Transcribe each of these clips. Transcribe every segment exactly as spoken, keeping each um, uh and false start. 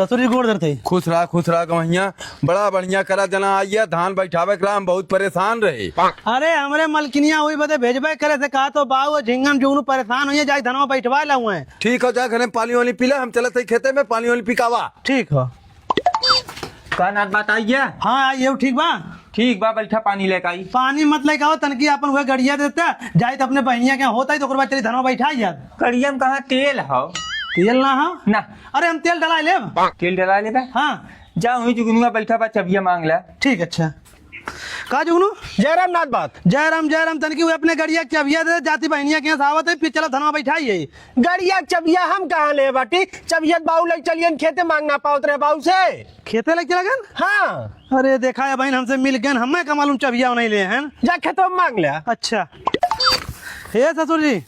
ससुर जी गोड़ धरत है। खुश रहा, खुश रहा गवैया। बड़ा बढ़िया करा जना आइया, धान बैठावे के रहा, हम बहुत परेशान रहे। अरे हमरे मलकिनिया हुई बदे भेजबे करे से कहा तो बाऊ और झिंगन जुगनू परेशान हुई है, जाके धनवा बैठवा लाऊं है। ठीक हो, जा घरे पानी वानी पी ले, हम चलत है खेते में पानी वानी पिकावा। ठीक हो। का नाथ बात आइया? हाँ आइए, ठीक बा। ठीक बा, बैठा पानी लेके आई। पानी मत लेके आओ, तनकी अपन वह गड़िया देता, जाइत अपने बहनिया के यहाँ होता ही तो ओकर बाद चली धनवा बैठा यार। गड़िया में कहाँ तेल हो? तेल ना हो? ना। अरे हम तेल डला लेब। तेल डला लेबे? हाँ। जा वहीं जुगनुआ बैठा बा, चबिया मांग ले। ठीक, अच्छा। का जुगनू? जय राम नाथ बात। जय राम, जय राम। तनकी वो अपने गड़िया के चबिया दे, जाती बहनिया के यहाँ से आवत है, फिर चलो धनवा बैठाई है। गड़िया के चबिया हम कहाँ ले बाटी? चबिया तो बाऊ लग चलियन खेते मांगना पावत रहे बाऊ से। खेते लग चला गन? हाँ। अरे देखा है बहन, हमसे मिल गन, हमें का मालूम चबिया नहीं ले हैं। जा खेतवा में मांग ले। अच्छा। हे ससुर जी।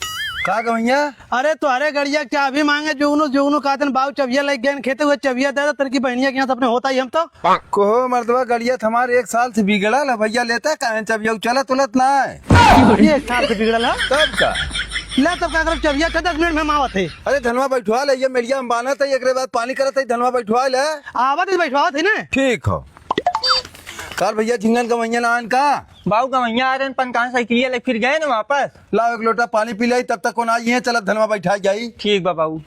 का गवैया? अरे तोहरे गड़िया के चाबी मांगे जुगनू, जुगनू कहतन बाऊ चबिया लग गए खेते, हुए चबिया दे दे, तनकी बहनिया के यहाँ से अपने होता ही हम तो। कहो मर्दवा, गड़िया तो हमार एक साल से बिगड़ल है भैया, लेता काहे चबिया, उ चलत उलत ना है। ये एक साल से बिगड़ल है? तब का? ले तब का करब, चबिया का दस मिनट में हम आवत है। अरे धनवा बैठवा ले, ये मेड़िया हम बांधत है, एकरे बाद पानी करत है, धनवा बैठवा ले। आवत है, बैठवावत है ना। ठीक हो। काल भैया झिंगन गवैया ना आन का? बाऊ गवैया आ रहे हैं, पन कहाँ साइकिलिया ले फिर गए ना वापस। लाओ एक लोटा पानी पी ले, तब तक कौन आई है, चलत धनवा बैठा जाई। ठीक बा बाऊ।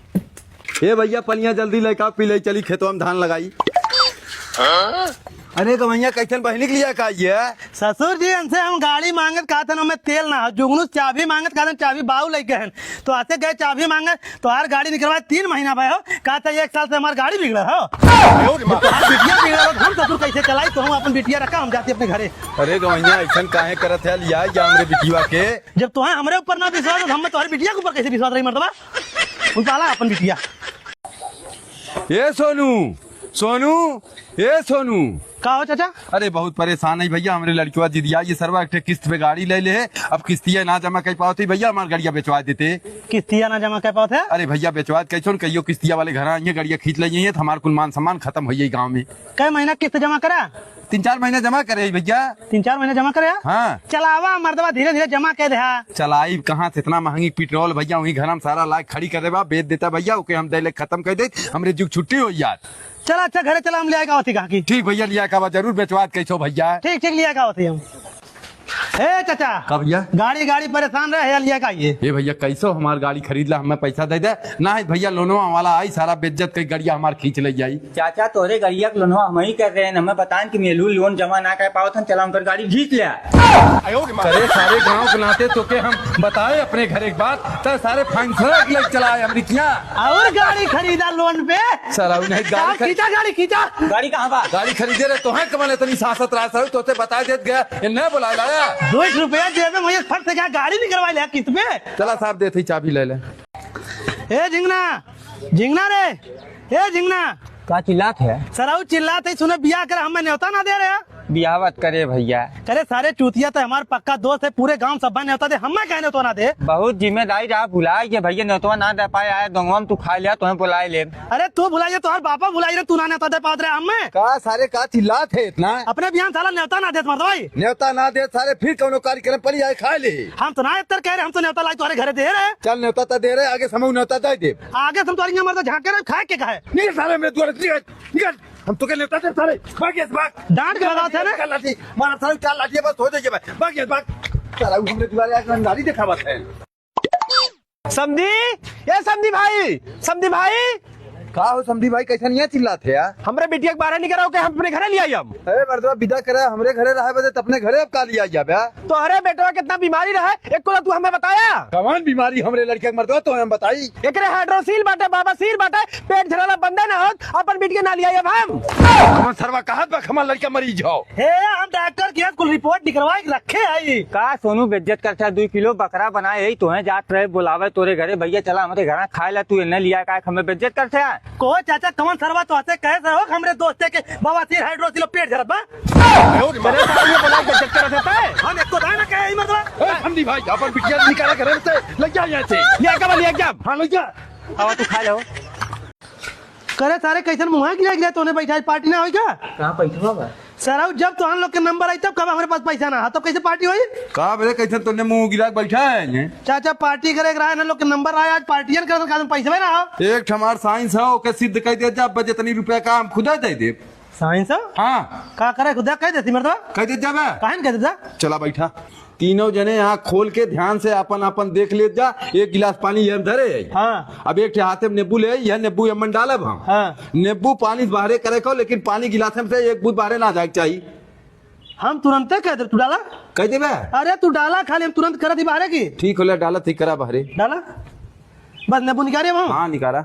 ए भैया, पनिया जल्दी लेके आओ, पी ले, चली खेतवा में धान लगाई। अरे गवैया, कैसन बहिनी के लिया का ये? ससुर जी, इनसे हम गाड़ी मांगत कहत हन, हमें तेल ना हो। जुगनू चाबी मांगत कहत हन, चाबी बाऊ लेके हन। तो ऐसे गए चाबी मांगे, तो हर गाड़ी निकलवाए तीन महीना भय हो, कहत है एक साल से हमार गाड़ी बिगड़ा हो। हमार बिटिया बिगड़ा हो, हम ससुर कैसे चलाई, तो हम अपन बिटिया रखा, हम जाती अपने घरे। अरे गवैया, ऐसन काहे करत है, लिया जा हमरे बिटिया के। जब तोहे हमरे ऊपर ना विश्वास है, तो हमें तोहरे बिटिया के ऊपर कैसे विश्वास रही मर्दवा? उताला अपन बिटिया। ए सोनू, सोनू, ए सोनू। का हो चाचा? अरे बहुत परेशान है भैया, हमरे लड़किया जिदिया ये सरवा एक ठे किस्त पे गाड़ी ले ले है, अब किस्तिया ना जमा कर पावत है भैया, हमार गड़िया बेचवा देते। किस्तिया ना जमा कर पावत है? अरे भैया बेचवा कैसे कहियो किस्तिया वाले घर आइए, गड़िया खींच ले तो हमार कुल मान सम्मान खत्म हो जाई गाँव में। कै महीना किस्त जमा करा? तीन चार महीना जमा करे भैया। तीन चार महीना जमा करे? हाँ। चलावा मर्दवा, धीरे धीरे जमा कर दे। चलाई कहाँ से इतना महंगी पेट्रोल भैया, वहीं घर में सारा लाख खड़ी कर देबा, बेच देता भैया, ओके हम दे ले खत्म कर दे, हमरे जुग छुट्टी हो यार। चला अच्छा घरे चला, हम ले आएगा होती कहाँ की। ठीक भैया, लिया का बा जरूर बेचवात कैसो भैया। ठीक ठीक, लिया का होती हम। ए चाचा। का भैया? गाड़ी गाड़ी परेशान रहे, लिया का ये। ए भैया, कैसो हमार गाड़ी खरीद ला, हमें पैसा दे दे। ना है भैया, लोनवा वाला आई, सारा बेइज्जत कई गड़िया हमार खींच ले जाई। चाचा, तोहरे गड़िया के लोनवा हम ही कर रहे हैं, हमें बतान कि मेलू लोन जमा ना कर पावत हन, चला उनकर गाड़ी खींच ले। अरे सारे गांव के नाते तो के हम बताए अपने घर एक बात, तो सारे फंक्शन लग चलाए अमरीकिया। और गाड़ी खरीदा लोन पे? साला उन्हें गाड़ी खरी- खींचा, गाड़ी खींचा। गाड़ी कहाँ बा? गाड़ी खरीदे रहे, तोहे कमाल इतनी सासत रहा सर, तोते बता देत गया, इन्हें बुला लाया। दो एक रुपया जेब में, मुझे फट से क्या गाड़ी निकलवा लिया किस्त पे? चला साहब, देते ही चाबी ले ले। ए झिंगना, झिंगना रे, ए झिंगना। का चिल्लात है? सराऊ चिल्लात है, सुने बियाह कर, हमें न्योता ना दे रहे। बियाह मत करे भैया। करे सारे चूतिया तो हमार पक्का दोस्त है, पूरे गांव सब न्योता दे, हमें कहने तो ना दे। बहुत जिम्मेदारी रहा, भुला गए भैया, न्योतवा ना दे पाए, आए दोंगवा में तू खा लिया, तुम्हें बुलाए ले। अरे तू भुला गया, तुम्हारे बापा भुला गया, तू ना न्योता दे पावत रहे हमें। का सारे का चिल्लात है इतना? अपने बियाह साला न्योता ना देत मर्द भाई। न्योता ना देत सारे, फिर कौनो कार्यक्रम पड़ी आए खा ले। हम तो ना इतर कह रहे, हम तो न्योता लाई तुम्हारे घरे दे रहे। चल न्योता तो दे रहे, आगे समूह न्योता दे दे। आगे से हम तुम्हारी मर्द झांके रहे, खाए के कहे। निकल सारे मेरे द्वार से, निकल, निकल। हम तो के न्योता दे सारे, भाग यहाँ से भाग। डांट के भगाओ सारे। क्या लाठी, मारा सारे, क्या लाठी है, बस हो जाइए भाई, भाग यहाँ से भाग। साला वो हमरे द्वार आके रंगदारी दिखावत है। समधी, ए समधी भाई, समधी भाई। का हो समधी भाई, कैसन यहाँ चिल्लात है यार? हमरे बिटिया के बाहर निकल के हम अपने घरे ले आई हम। अरे मर्दवा, विदा करे, हमरे घरे रहे बदे त अपने घरे अब का ले आई जाबे? तोहरे बेटवा कितना बीमारी रहे, एको तो तू हमें बताया। कौन बीमारी हमरे लड़के के मर्दवा, तो हम बताई? एकरे हाइड्रोसील बाटे, बाबा सील बाटे, पेट झरला बंदे ना होत, अपन बिटिया ना ले आई अब हम। कौन सरवा कहत बा हमार लड़का मरीज हो? हे, हम डॉक्टर के कुल रिपोर्ट निकलवा के रखे हई। का सोनू बेइज्जत करत है? दुई किलो बकरा बनाए हई, तोहे जात रहे बुलावे तोरे घरे, भैया चला हमरे घरा खाए ला, तू एन्ने लिया का हमें बेइज्जत करत है? को चाचा, कौन सरवा तो हसे कहे से हो हमरे दोस्ते के बवासीर हाइड्रोसील पेट झरत बा? अरे साहब, ये बोला बेइज्जत करत है? हम एको दाना कहे ही मर्दवा। ए, समधी भाई, अपन बिटिया निकाला घरे से, ले जा यहाँ से। ले जा, ले जा। हाँ, ले जा। आवा तू खा ले हो। करे सारे कैसन मुँह है कि ले गया तोने बैठा है, पार्टी ना होई का? कहाँ बैठवा बा? सरऊ, जब तोहन लोग के नंबर आई तब कब हमरे पास पैसा ना हा, तब कैसे पार्टी होई? का बे, कैसे तोने मुंह गिरा के बैठा है ये? चाचा, पार्टी करे के रहा, इन्हन लोग के नंबर आया, आज पार्टियन करत का पैसा ना हा। एक ठमार साइंस है, ओके सिद्ध कर दे जा, अब जितनी रुपया का हम खुदा दे दे। साइंस है? हाँ। का करे खुदा कह देती मर्दवा? कह दे जा बे। काहे न कह दे जा? चला बैठा। तीनों जने आँख खोल के ध्यान से आपन आपन देख लेत जा। एक गिलास पानी ये हम धरे है। हाँ। अब एक ठे हाथे में नींबू ले, यह नींबू ये मन डालब हम। हाँ। नींबू पानी से बाहरे करे को, लेकिन पानी गिलास में से एक बूंद बाहरे ना जाए के चाहिए। हम तुरंते कह दे, तू डाला। कह देबे? अरे तू डाला, खाली हम तुरंत करत ही बाहरे की। ठीक होला, डालत ही करा बाहरे। डाला। बस नींबू निकाले हम। हाँ, निकाला।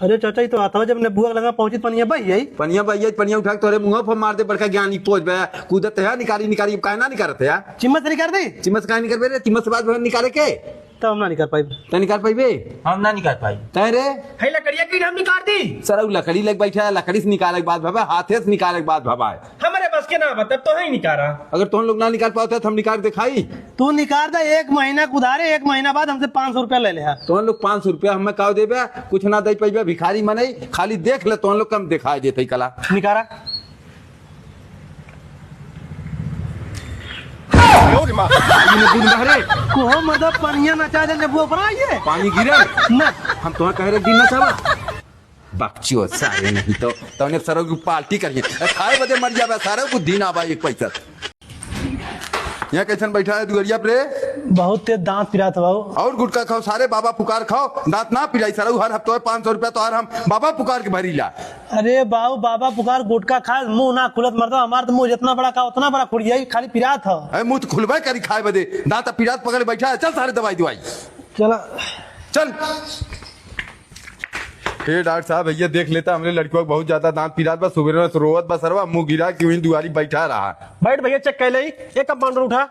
अरे चाचा, ई तो हाथवा जब नींबुआ लगा पहुंची, पनिया बह जाई। पनिया बह जाई, पनिया उठा के तोरे मुंह पर मार दे, बड़का ज्ञानी पोज बे। कूदत है, निकारी, निकारी, अब काहे ना निकारत है? चिम्मच से निकार दे। चिम्मच से काहे निकारबे रे? चिम्मच से बात भर निकारे के? तब हम ना निकार पाइब। तै निकार पाइबे? हम ना निकार पाई। तै रे? है लकड़िया की हम निकार दी। सरऊ लकड़ी लेके बैठा है, लकड़ी से निकारे के बात भवे, हाथे से निकारे के बात भवा है। हमरे बस के ना बा, तब तो है ही निकारा। अगर तोहन लोग ना निकार पावत है, तो हम निकार दिखाई। तू निकार दे, एक महीना के उधारे, एक महीना बाद हमसे पाँच सौ रुपया ले ले हा। तोहन लोग पाँच सौ रुपया हमें का देबे, कुछ ना दे पैबे, भिखारी मनई, खाली देख ले, तोहन लोग कम दिखाई देते कला। निकारा। ये बुन बहरे। को मतलब पनिया नचा दे, नींबू ऊपर आइए। पानी गिरे? ना। हम तोहन कह रहे दिन ना चाहबा। बकचोद सारे नहीं तो, तौने सरऊ की पार्टी करिए। ए, खाए बदे मर जाबे सारे, बुद्धि ना बा एक पैसा। यहाँ कैसन बैठा है दुआरिया पे रे? बहुत तेज दांत पिरात बा हो। और गुटखा खाओ सारे, बाबा पुकार खाओ, दांत ना पिराई सरऊ, हर हफ्ते पाँच सौ रुपया तो हर हम बाबा पुकार के भरी ला। अरे बाबू, बाबा पुकार गुटखा खाए, मुंह ना खुलत मर्दवा, हमार तो मुंह जितना बड़ा का उतना बड़ा खुल जाई, खाली पिरात ह। ए, मुंह तो खुलबे करी खाए बदे, दांत अब पिरात पकड़ बैठा है, चल सारे दवाई दवाई। चला। चल। हे डॉक्टर साहब, भैया देख लेता, हमरे लड़कियों को बहुत ज्यादा दांत पिरात बा, सुबह से रोवत बा सरवा, मुंह गिरा के वहीं दुआरी बैठा रहा। बैठ भैया, चेक कर ले, एक कंपाउंडर उठा।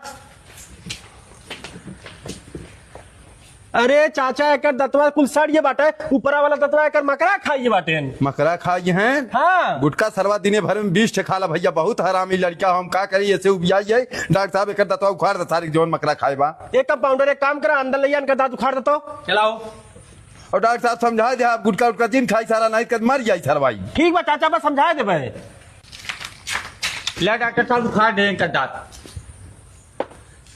अरे चाचा, एकर दतवा कुल सड़ ये बाटे, ऊपरा वाला दतवा एकर मकरा खाइए बाटे। मकरा खाइए हैं? हाँ। गुटखा सरवा दिने भर में बीस ठे खाला भैया, बहुत हरामी लड़का, हम का करी, ऐसे उबियाई है। डॉक्टर साहब, एकर दतवा उखाड़ दे सारे, जौन मकरा खाए बा। एक कंपाउंडर, एक काम करा, अंदर ले जा, इनका दांत उखाड़ दे तो। चलाओ। और डॉक्टर साहब समझा दे, आप गुटखा उटखा जिन खाई सारा, नहीं कर मर जाई सरवाई। ठीक बा चाचा, बस समझा दे भाई। ले डॉक्टर साहब, उखाड़ दे इनका दांत।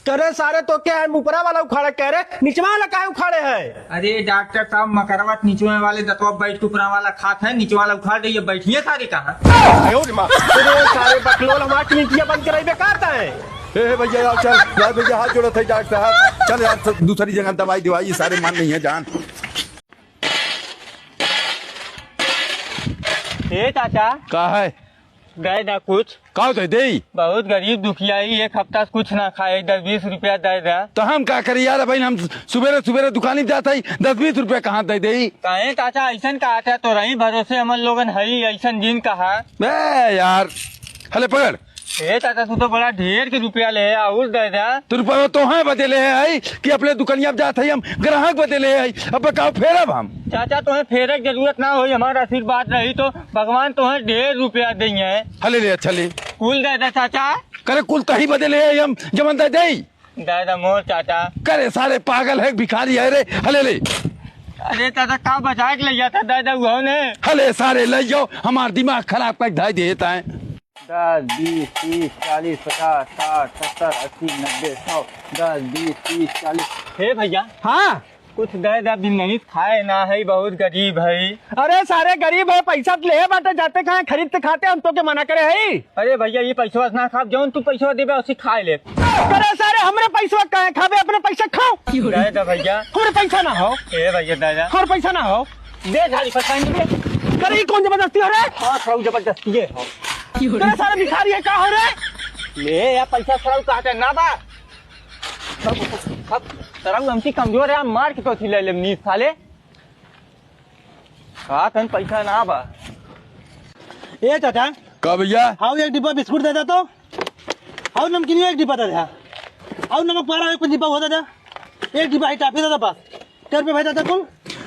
करे सारे, तो क्या है, ऊपरा वाला उखाड़े कह रहे, निचवा वाला काहे उखाड़े है? अरे डॉक्टर साहब, मकरवा निचवा वाले दतवा बैठ के ऊपरा वाला खात है, निचवा वाला उखाड़ दे, ये बैठिए सारे कहाँ? अरे सारे बकलोल, हमार टिंटिया बंद कराई बेकार था है। ए, हे भैया, यार, चल, यार, भैया, हाथ जोड़त है, डॉक्टर साहब, चल यार, सब दूसरी जगह दवाई दिवाई, ये सारे मान नहीं है जान। ए चाचा, का है? दे दा कुछ। का दे दे? बहुत गरीब दुखिया ही, एक हफ्ता से कुछ ना खाए, दस बीस रुपया दे दा। तो हम का करी यार, भाई, हम सुबेरे सुबेरे दुकानी जात हई, दस बीस रुपया कहाँ दे दे? काहे चाचा, ऐसन का आता तो रही भरोसे, हमन लोगन हई, ऐसन जिन कहा। बे यार, हले पकड़। ए चाचा, तू तो बड़ा ढेर के रुपया ले, और दे दे। तो रुपया तोहे बदे ले है कि अपने दुकनिया पे जात है, हम ग्राहक बदे ले है, अब बताओ फेरब हम। चाचा, तोहे फेरे के जरूरत ना होई, हमारा आशीर्वाद रही तो भगवान तोहे ढेर रुपया देइहे। हले ले, अच्छा ले। कुल दे दे चाचा। करे कुल तही बदे ले है हम, जमन दे दे। दे दे मोर चाचा। करे सारे पागल है, भिखारी है रे, हले ले। अरे चाचा, का बचाए के ले जाता, दे दे उहो ने। हले सारे ले जाओ, हमार दिमाग खराब कर धाई देता है। दस, बीस, तीस, चालीस, पचास, साठ, सत्तर, अस्सी, नब्बे, सौ। दस, बीस, तीस, चालीस। हे भैया। हाँ। कुछ दे दे, बिन्नही खाए ना है, बहुत गरीब है। अरे सारे गरीब है, पैसा त लेहे बाटे, जाते कहाँ खरीदते खाते, हम तो के मना करे है? अरे भैया, ये पैसवा ना खाब, जौन तू पैसवा देबे, उसी खाए ले। अरे सारे, हमरे पैसवा काहे खाबे, अपने पैसा खाओ। दे दे भैया। हमरे पैसा ना हो। ए भैया, दे दे। हमरे पैसा ना हो। दे झाड़ी पर साइन दे। करे, ई कौन जबरदस्ती हो रे? हाँ, सरऊ जबरदस्ती है हो। करे सारे भिखारी है का हो रे? ले यार, पैसा सरऊ कहते ना बा। अब, अब सरऊ हमसे कमजोर है, मार के तो ले लेम नीस साले। का तन पैसा ना बा। ए चाचा। का भैया? हाउ एक डिब्बा बिस्कुट दे दे तो। हाउ नमकीनियो एक डिब्बा दे दे। हाउ नमक पारा एक डिब्बा हो दे दे। एक डिब्बा है टाफी दे दे बस। कै रुपया भाई दादा कुल?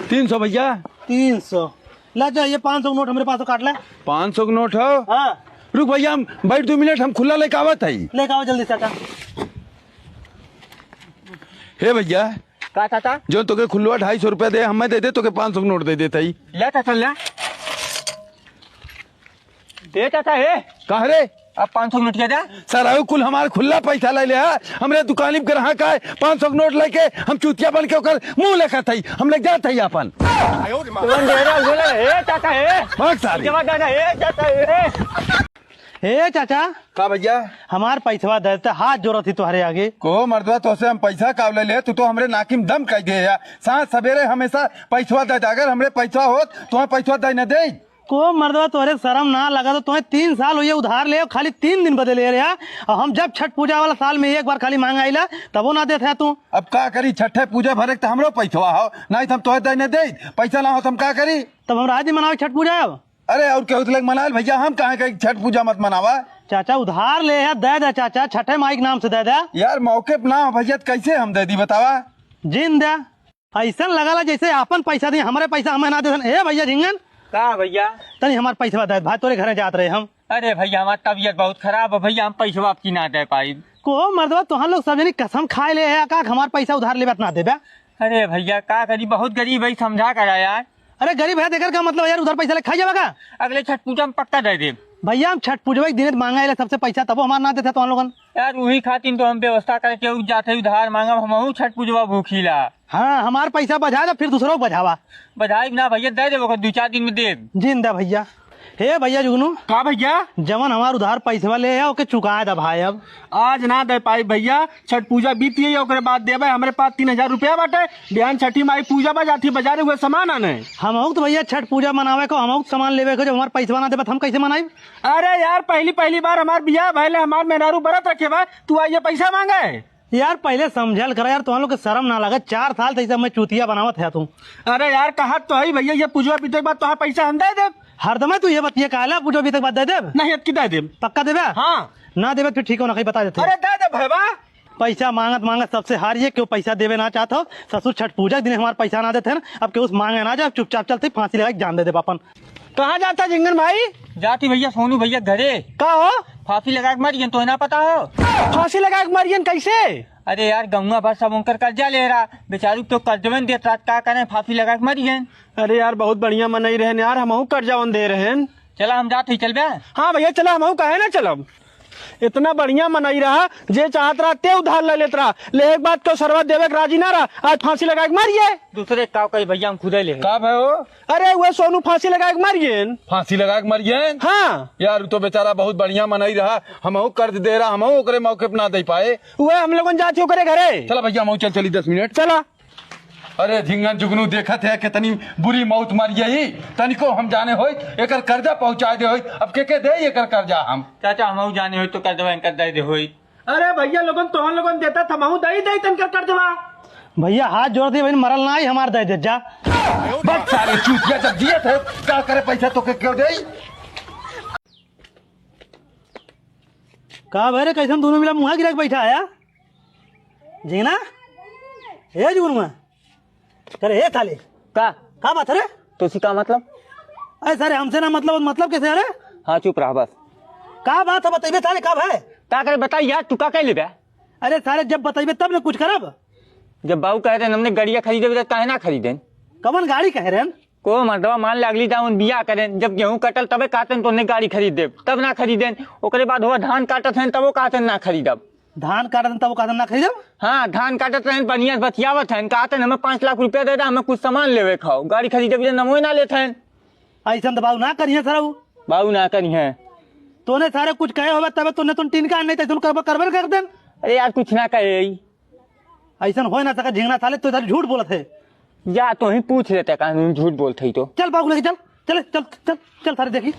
तीन सौ भैया। तीन सौ। ला जा, ये पाँच सौ के नोट हमरे पास से काट ले। पाँच सौ के नोट हो? हाँ। रुक भैया, हम बैठ दो मिनट, हम खुला लेके आवत है। लेके आओ जल्दी से, चाचा। हे भैया। का चाचा? जो तोके खुलवा ढाई सौ रुपया दे, हमें दे दे, तोके पाँच सौ के नोट दे देता ही। ले चाचा, ले। ए चाचा, ए। का रे? अब पाँच सौ के नोटिया दे। सरऊ कुल हमार खुल्ला पैसा ले ले है। हमरे दुकानी पे ग्राहक आए, पाँच सौ के नोट लेके हम चूतिया बन के ओकर मुंह लेखत हई, हम ले जात हई अपन। तुरंत दे रे, बोले, ए चाचा, ए। भाग सारे। जमा दादा, ए चाचा, ए। ए चाचा। का भैया? हमार पैसवा दे दे, हाथ जोड़त ही तोहरे आगे। को मर्दवा, तोसे हम पैसा काव ले ले, तू तो हमरे नाकी में दम कई दे है। सांझ सवेरे हमेशा पैसवा दे दे, अगर हमरे पैसवा होत, तो हम पैसवा दे न दे। को मर्दवा, तोहरे शरम ना लगा? तो तोहे तीन साल हुए उधार ले, खाली तीन दिन बदे ले रहा। और हम जब छठ पूजा वाला साल में एक बार खाली मांग आइला, तबो ना देत है तू। अब का करी, छठे पूजा भरे के तो हमरो पैसवा हो, नहीं तो हम तोहे दे न दे। पैसा ना हो तो हम का करी? तब हम रात दिन मनावे छठ पूजा अब। अरे, और केहू से लग मनाइल भैया, हम कहाँ कही छठ पूजा मत मनावा। चाचा, उधार ले है, दे दे चाचा, छठे माई के नाम से दे दे। यार, मौके पे ना हो भैया, तो कैसे हम दे दी बतावा? जिन दे। ऐसन लगला जैसे आपन पैसा दी, हमरे पैसा हमें ना देसन। ए भैया झिंगन। का भैया? तनी हमार पैसवा दे भाई, तोरे घरे जात रहे हम। अरे भैया, हमार तबीयत बहुत खराब है भैया, हम पैसवा आपकी ना दे पाई। को मर्दवा, तोहन लोग सब जनी कसम खाए ले है का, हमार पैसा उधार लेबे त ना देबे? अरे भैया, का करी, बहुत गरीब है, समझा करा यार। अरे गरीब है, तेकर का मतलब यार, उधार पैसा ले खाई जाबे का? अगले छठ पूजा में पक्का दे देब। भैया, हम छठ पूजवा के दिने मांगा है सबसे पैसा, तबो हमार ना देते तोहन लोगन। यार, वही खातिर तो हम व्यवस्था करके उ जाते उधार मांगब, हमहू छठ पूजवा भूखीला। हाँ, हमार पैसा बझा दे, फिर दूसरों को बझावा। बझाई ना भैया, दे देबो, दू चार दिन में देब। जिन दे भैया। हे भैया जुगनू। का भैया? जवन हमार उधार पैसवा ले है, ओके चुकाए दे भाई अब। आज ना दे पाई भैया, छठ पूजा बीत गई, ओकरे बाद देबे। हमरे पास तीन हजार रुपया बाटे, बिहान छठी माई पूजा बा, जाती बाजारे हुए सामान आने। हमहू तो भैया छठ पूजा मनावे को, हमहू तो सामान लेवे को, जब हमार पैसवा ना देबे, तो हम कैसे मनाई? अरे यार, पहली पहली बार हमार बियाह भइले, हमार मेहरारू व्रत रखे बा, तू आइए पैसा मांगे। यार, पहिले समझल करा यार, तोहन लोग के शरम ना लगे? चार साल से ऐसे हमें चूतिया बनावत है तू। अरे यार, कहत तो है भैया, ये पूजवा बीते के बाद तोहार पैसा हम दे देब। हरदमे तू ये बतिया कहला, पूजवा बीते के बाद दे देब? नहीं, अतकी दे देब। पक्का देबे? हाँ। ना देबे तो फिर ठीक हो ना, कहीं बता देते। अरे दे देब भैया। पैसा मांगत मांगत सबसे हारिए, केहू पैसा देवे ना चाहत हो। ससुर छठ पूजा के दिन हमार पैसा ना देते हैं, अब केहू से मांगे ना जाए, चुपचाप चलते फांसी लगा के जान दे देब अपन। कहाँ जाता झिंगन भाई? जाती भैया सोनू भैया घरे। का हो? फांसी लगा के मरियन, तोहे ना पता हो? फांसी लगा के मरियन कैसे? अरे यार, गौवा भर सब उनकर कर्जा ले रहा, बेचारू तो कर्जवे न देत रहा, का करें, फांसी लगा के मरियन। अरे यार, बहुत बढ़िया मनई रहन यार, हमहू कर्जा उन दे रहन। चला हम जात ही, चलबे? हाँ भैया चला, हमहू काहे ना चलब। इतना बढ़िया मनई रहा, जे चाहत रहा ते उधार ले लेत रहा, लेहे के बाद को सरवा देवे के राजी ना रहा, आज फांसी लगा के मरिए। दूसरे का कही भैया, हम खुदे ले। का भयो? अरे, वह सोनू फांसी लगा के मर गए। फांसी लगा के मर गए? हाँ। यार, उ तो बेचारा बहुत बढ़िया मनई रहा, हमहू कर्ज दे रहा, हमहू ओकरे मौके पे ना दे पाए। वह हम लोगन जात ही ओकरे घरे। चला भैया, हमहू चल चली दस मिनट। चला। अरे झिंगन जुगनू, देखत है कितनी बुरी मौत मर गई, तनिको हम जाने होई, एकर कर्जा पहुंचाए दे होई, अब के के दे एकर कर्जा हम? चाचा, हमहू जाने होई तो कर्जवा इनकर दे दे होई। अरे भैया लोगन, तोहन लोगन देता, हमहू दई दई तनकर कर देवा। भैया हाथ जोड़ दे, बहन मरल ना आई, हमार दे दे जा। बस सारे चूतिया, जब जियत है, का करे पैसा तो के क्यों दे? का भरे, कैसन दोनों मिला मुहा गिरा के बैठा आया? झिंगना? ए जुगनुआ? अरे, ए थाली। का? का बात है रे? तोसी का मतलब? अरे सारे, हमसे ना मतलब, मतलब कैसे, अरे? हाँ, चुप रहा बस। का बात है, बतइबे थाली, का भाई? का करे, बताई यार, तू का कह लेबे? अरे सारे, जब बतइबे तब ना कुछ करब। जब बाबू कहे रहे, हमने गड़िया खरीदे, तो काहे ना खरीदेन? कवन गाड़ी कहे रहे? को मर्दवा, मान ले, अगली दावन बियाह करेन, जब गेहूं कटल, तबे कहतेन, तोने गाड़ी खरीद देब, तब ना खरीदेन। ओकरे बाद हुआ धान काटत हैं, तबो कहतेन, ना खरीदब। धान काटत हैं, तबो कहतेन, ना खरीदब? हाँ, धान काटत रहेन, बढ़िया से बतियावत हैं, कहतेन, हमें पाँच लाख रुपया दे दे, हमें कुछ सामान लेवे खाओ, गाड़ी खरीदे के लिए नमोए ना लेत हैं। ऐसन तो बाबू ना करिए सरऊ। बाबू ना करिए। तोने सारे कुछ कहे होबे, तबे तोने तुम टीन का नहीं, तो तुम करबे, करबे कर देन। अरे यार, कुछ ना कहे। ऐसन हो ना सका, झिंगना साले, तो साले झूठ बोलत है। जा, तो ही पूछ लेते, कानून झूठ बोलत है तो। चल बाबू, लेके चल, चल, चल, चल, चल, सारे देखी।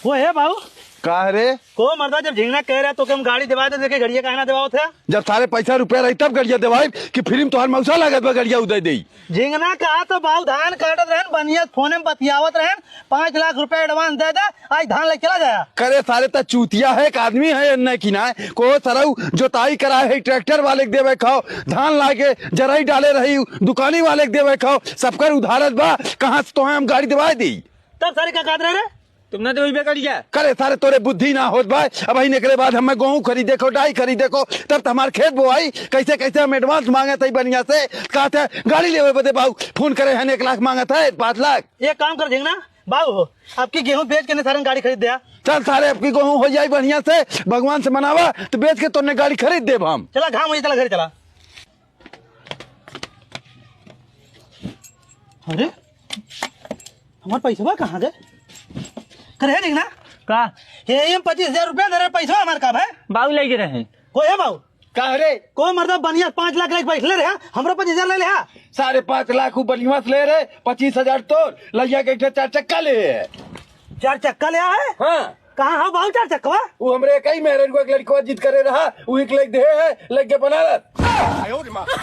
वो है बाबू। का है रे? को मर्दा, जब झिंगना कह रहा तो के हम गाड़ी दिवा दे, देखे गड़िया काहे ना दिवावत है? जब सारे पैसा रुपया रही तब गड़िया दिवाई कि फ्री में तोहार मौसा लागत बा गड़िया उदय देई। झिंगना कहा तो बाबू धान काटत रहन, बनिया फोन में बतियावत रहन, पाँच लाख रुपया एडवांस दे दे, आज धान ले चला जाया। करे सारे, त चूतिया है, एक आदमी है, एन्ने की ना है। को सरऊ जोताई कराए है, ट्रैक्टर वाले के देवे खाओ, धान लाके जराई डाले रही, दुकानी वाले के देवे खाओ, सबकर उधारत बा, कहाँ से तोहे हम गाड़ी दिवाए दी? तब सारे का कहत रहे रे? तुम ना देबे गाड़िया। करे सारे, तोरे बुद्धि ना होत बा, अब ही निकले बाद हमें गेहूं खरीदे को, डाई खरीदे को, तब तो हमार खेत बोआई, कैसे कैसे हम एडवांस मांगत है बनिया से, कहते हैं गाड़ी लेवे बदे बाबू, फोन करे हैं एक लाख मांगत है, पाँच लाख। एक काम कर झिंगना, बाबू हो, आपकी गेहूं बेच के ने सारन गाड़ी खरीद दिया। चल सारे, आपकी गेहूं हो जाई बढ़िया से, भगवान से मनावा, तो बेच के तोने गाड़ी खरीद देब हम। चला, घाम हो जाई, चला घरे चला। अरे, हमार पैसवा कहाँ गए? करे है ना? का? हे, ये पच्चीस हजार रुपया दे रहे, पैसवा हमार का भाई? बाबू ले गे रहे। कोई है बाबू? का रे? कोई मर्दा बनिया पाँच लाख लेके बैठले रहे, हमरो पच्चीस हजार ले ले हा। साढ़े पाँच लाख उ बनिया से ले रहे, पच्चीस हजार तोर, लइया के एक ठे चार चक्का ले है। चार चक्का ले आए? हाँ। कहाँ है बाबू चार चक्कवा? उ हमरे एक ही मेहररुआ के लड़कवा जिद करे रहा, उही के लेके दे है, लेके बनारस।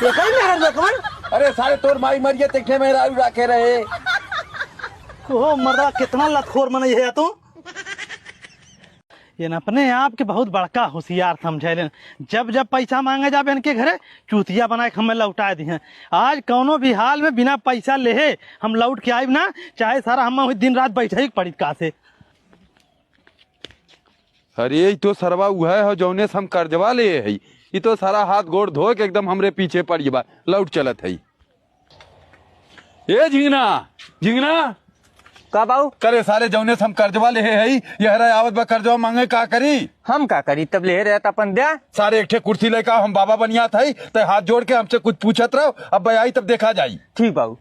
एक ही मेहररुआ कवन? अरे सारे तोर माई मरिए ते एक ठे मेहरारू राखे रहे। ओ मर्दा, कितना लतखोर मनई है तू। ये न अपने आप के बहुत बड़का होशियार समझे लेन। जब जब पैसा मांगे जाबे इनके घरे, चूतिया बनाए के हमें लौटाए दिहे। आज कौनो भी हाल में बिना पैसा लेहे हम लौट के आइब ना, चाहे सारा हम वही दिन रात बैठे ही पड़ी का से। अरे, ई तो सरवा उहे हो, जौने से हम कर्जवा ले हई। ई तो सारा हाथ गोड़ धो के एकदम हमरे पीछे पड़ गया बा। लौट चलत हई। ए झिंगना, झिंगना। का बाऊ? करे सारे, जौने से हम कर्जवा ले हई, यहरा आवत बा कर्जवा मांगे, का करी? हम का करी? तब ले रहे त अपन द्या। सारे एक ठे कुर्सी लेके आओ, हम बाबा बनियात हई, ते हाथ जोड़ के हमसे कुछ पूछत रहो, अब आई तब देखा जाई। ठीक बाऊ।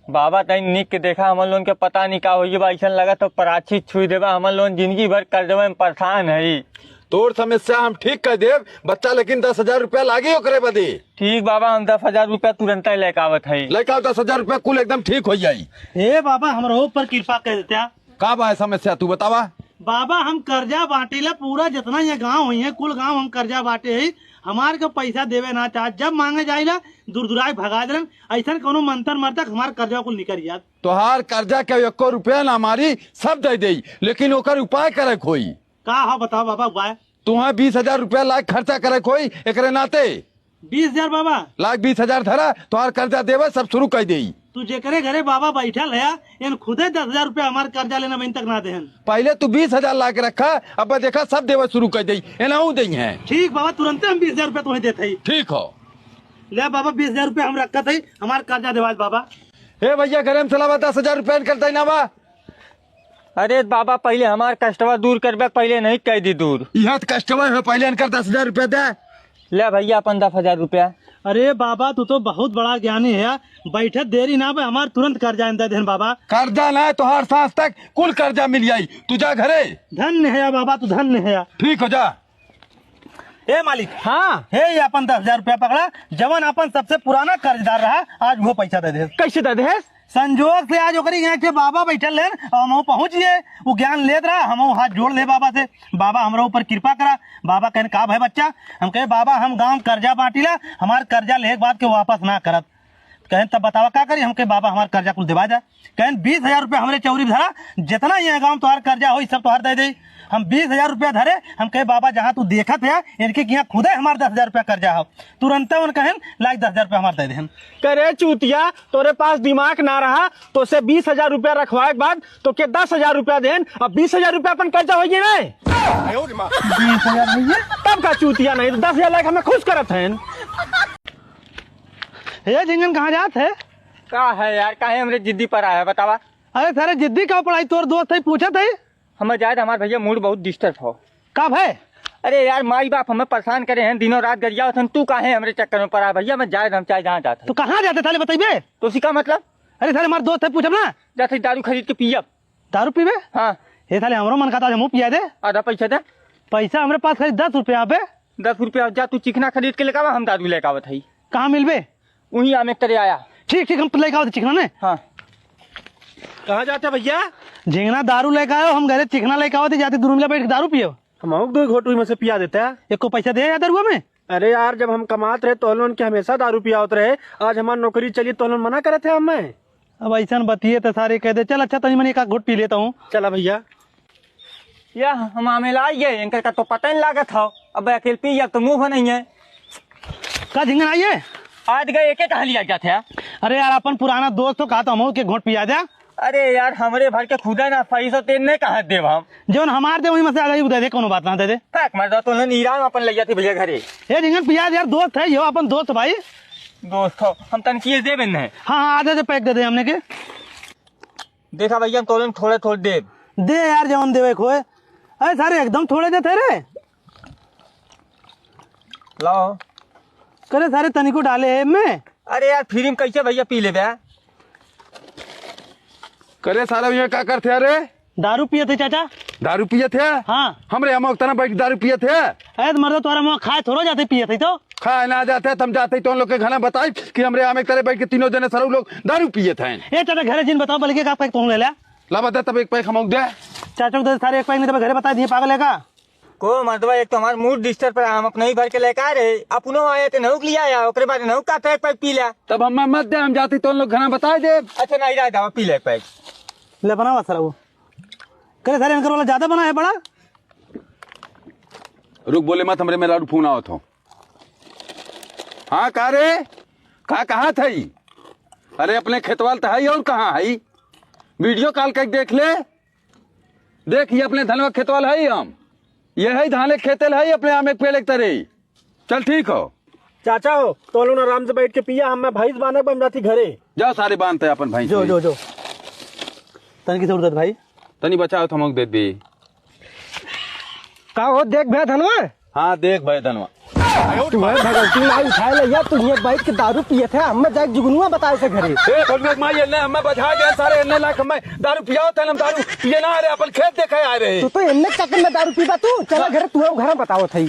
बाबा तनी निक के देखा, हमन लोगन के पता नहीं का होई बा, अइसन लगत हो पराछी छुई देबा, हमन लोगन जिंदगी भर कर्जवा में परेशान हई। तोर समस्या हम ठीक कर देब, बच्चा लेकिन दस हजार रुपया लागी ओकरे बदे। ठीक बाबा, हम दस हजार रुपया तुरंत ही लेके आवत हई। लेके आओ दस हजार रुपया, कुल एकदम ठीक हो जाई। हे बाबा, हमरो ऊपर कृपा कर देत्या। का बा समस्या, तू बतावा। बाबा, हम कर्जा बांटीला पूरा, जितना ये गांव हुई है, कुल गांव हम कर्जा बांटे ही। हमार के पैसा देवे ना चाहत, जब मांगे जाइला, दुरदुराई भगा देलन। अइसन कौनो मंत्र मरता, हमार कर्जा कुल निकल जात। तोहार कर्जा के एको रुपया ना मारी, सब दे देई, लेकिन ओकर उपाय करे के होई। का हो, बताओ बाबा, उपाय? तुहा बीस हजार रुपया लाख खर्चा करे के होई, एकरे नाते। बीस हजार बाबा? लाख बीस हजार धरा, तोहार कर्जा देवे सब शुरू कर देई। तू जेकरे घरे बाबा बैठल है, एन खुदे दस हजार रुपया हमार कर्जा लेना बहन तक ना देहन। पहले तू बीस हजार ला के रखा, अब देखा सब देवे शुरू कर देई, एनहू देई है। ठीक बाबा, तुरंते हम बीस हजार रुपया तुम्हें देते ही। ठीक हो। ले बाबा, बीस हजार रुपया हम रखत हई, हमार कर्जा देवाज बाबा। ए भैया, गरम सलावा दस हजार रुपया इनकर देना बा। अरे बाबा, पहिले हमार कष्टवा दूर करबे, पहिले नहीं कह दी दूर। यह तो कष्टवा है, पहिले इनकर दस हजार रुपया दे। ले भैया, अपन दस हजार रुपया। अरे बाबा, तू तो बहुत बड़ा ज्ञानी है, बैठत देरी ना बे, हमार तुरंत कर्जा दे देन बाबा। कर्जा ना है, तोहार सांस तक कुल कर्जा मिल जाई, तू जा घरे। धन्य है बाबा, तू धन्य है। ठीक हो, जा। ए मालिक। हाँ। हे, ये अपन दस हजार रुपया पकड़ा, जवन अपन सबसे पुराना कर्जदार रहा, आज वो पैसा दे दे। कैसे दे दे? संजोग से आज ओकरी यहाँ के बाबा बैठल रहन, और हम पहुँच गए। वो ज्ञान लेत रहा, हम हाथ जोड़ ले बाबा से, "बाबा, हमरा ऊपर कृपा करा।" बाबा कहन, "का भाई बच्चा?" हम कहे, "बाबा, हम गाँव में कर्जा बांटीला, हमार कर्जा लेके बाद के वापस ना करत।" कहन, "तब बतावा का करी?" हम कहे, "बाबा, हमार कर्जा कुल देवा जा।" कहन, "बीस हजार रुपया हमरे चौरी धरा, जितना ये गाँव तोहार कर्जा होई, सब तोहार दे दे।" हम बीस हजार रुपया धरे, हम कहे, "बाबा, जहाँ तू देखत है, इनके यहाँ खुदे हमार दस हजार रुपया कर्जा हो।" तुरंते उन कहन, "लाइक दस हजार रुपया हमार दे देहन।" करे चूतिया, तोरे पास दिमाग ना रहा, तो से बीस हजार रुपया रखवाए के बाद तो के दस हजार रुपया देन, अब बीस हजार रुपया अपन कर्जा हो गए ना। बीस हजार भैया? तब का चूतिया नहीं, तो दस हजार लाइक हमें खुश करत हैं। हे झिंगन, कहाँ जात है? का है यार, काहे हमरे जिद्दी पर आया है, बतावा? अरे सारे जिद्दी का पढ़ाई, तोर दोस्त है, पूछत है। हमें जाए तो हमार भैया मूड बहुत डिस्टर्ब हो। का भाई? अरे यार, माई बाप हमें परेशान करे हैं, दिनों रात गरियावत हैं, तू काहे हमरे चक्कर में पड़ा है भैया? मैं जाए तो हम चाहे जहाँ जात है। तो कहाँ जाते थाले बताइबे? तो उसी का मतलब? अरे थाले हमार दोस्त है, पूछब ना। जाते दारू खरीद के पियब। दारू पीबे? हाँ। हे थाले हमरो मन कहता, हमहू पिया दे। आधा पैसा दे। पैसा हमरे पास खाली दस रुपया बे। दस रुपया, जा तू चिकना खरीद के लेके आवा, हम दारू लेके आवत हई। कहाँ मिलबे? उहीं आमे तरे आया। ठीक, ठीक, हम तो लेके आवत चिकना ने। हाँ। कहाँ जाते भैया? झिंगना दारू लेके आयो, हम घरे चिकना लेके आवत, जाते दुनू मिला बैठ के दारू पियो। हमहू के दो घोट में से पिया देता। एको पैसा दे या दारुआ में? अरे यार, जब हम कमात रहे, तोहलोन के हमेशा दारू पियावत रहे। आज हमार नौकरी चली, तोहलोन मना करत है हमें। अब अइसन बतिये त सारे कह दे, "चल अच्छा, तनी मनी एक आध घूंट पी लेता हूँ।" चला भैया। या हम आमे लाई गए, इनकर का तो पता नहीं लागत हो। अब अकेल पी, अब तो मुंह नहीं है। का झिंगन आइए? आज गए, एक एक कहाँ लिया जाते हैं? अरे यार, अपन पुराना दोस्त हो, कहा तो हमहू के घूंट पिया दे। अरे यार, हमरे भर के खुदा ना, पैसा तेल नहीं कहाँ देब हम? जौन हमार दे, वही में से आधा ही दे दे, कोनो बात ना, दे दे। फेंक मार दो, तो उन्हें नीराम अपन ले जाते भैया घरे। ए झिंगन, पिया दे यार, दोस्त है यो, अपन दोस्त भाई। दोस्त हो, हम तनकी देबे नहीं। हाँ, हाँ, आधे से पैक दे दे हमने के। देखा भैया, हम तोलन थोड़े थोड़े देब। दे यार, जवन देवे खोए। अरे सारे एकदम थोड़े देते रे। लाओ। करे सारे तनिको डाले है में। अरे यार, फ्री में कैसे भैया पी लेबे? करे सारे, ये का करते हैं रे? दारू पियत है चाचा। दारू पियत है? हाँ। हमरे हम उतना बैठ के दारू पियत है? अरे तो मर्द, तोरा मुँह खाए थोड़ो जाते पियत है तो। खाए ना जाते, तुम जाते तो उन लोग के घरे बताई कि हमरे आमे एक तरह बैठ के तीनों जने सरऊ लोग दारू पियत हैं। ए, तेरे घरे जिन बताओ, बल्कि का पैक तू ले ले। ला बता, तब एक पैक हम दे। चाचा को दे सारे एक पैक, नहीं तो घरे बता दिए, पागल है का? को मर्दवा, एक तो हमार मूड डिस्टर्ब है, हम अपने ही भर के लेके आ रहे, अपनो आया तो नहुक लिया आया, ओकरे बाद नहुक का पैक पैक पी लिया। तब हम मत दे, हम जाते तो उन लोग घरे बताई दे। अच्छा, नहीं रहा, दवा पी ले पैक। ले बनावा सरऊ। करे सारे इनकर वाला ज्यादा बना है बड़ा। रुक, बोले मत, हमरे मेहरारू फोन आवत हो। हाँ, का रे? का कहा थई? अरे, अपने खेतवाल त हई, और कहाँ हई? वीडियो कॉल करके देख ले। देख, ये अपने धनवा खेतवाल हई हम। ये हई धाने खेते ल हई, अपने आमे के पेड़ एक तरे। चल, ठीक हो। चाचा हो, तो लोग आराम से बैठ के पिया, हम मैं भैंस बांधक बन जाती घरे। जाओ, सारे बांधते अपन भैंस जो, भी। जो, जो। तन की जरूरत भाई। तनी बचाओ, थमक दे दे। का हो, देख भैया धनवा? हाँ, देख भैया धनवा। तू है भगवती माई उठाए ले यार, तू ये बैठ के दारू पिए थे, हमें जाए जुगनुआ बताए से घरे। ए, भगवती माई, एन्ने हमें बजा दे सारे, एन्ने लाख हमें दारू पियाओ थे, हम दारू पिए ना आ रहे, अपन खेत देखे आ रहे। तू तो एन्ने चक्कर में दारू पीबा तू, चला घरे, तू घर में बताओ थे।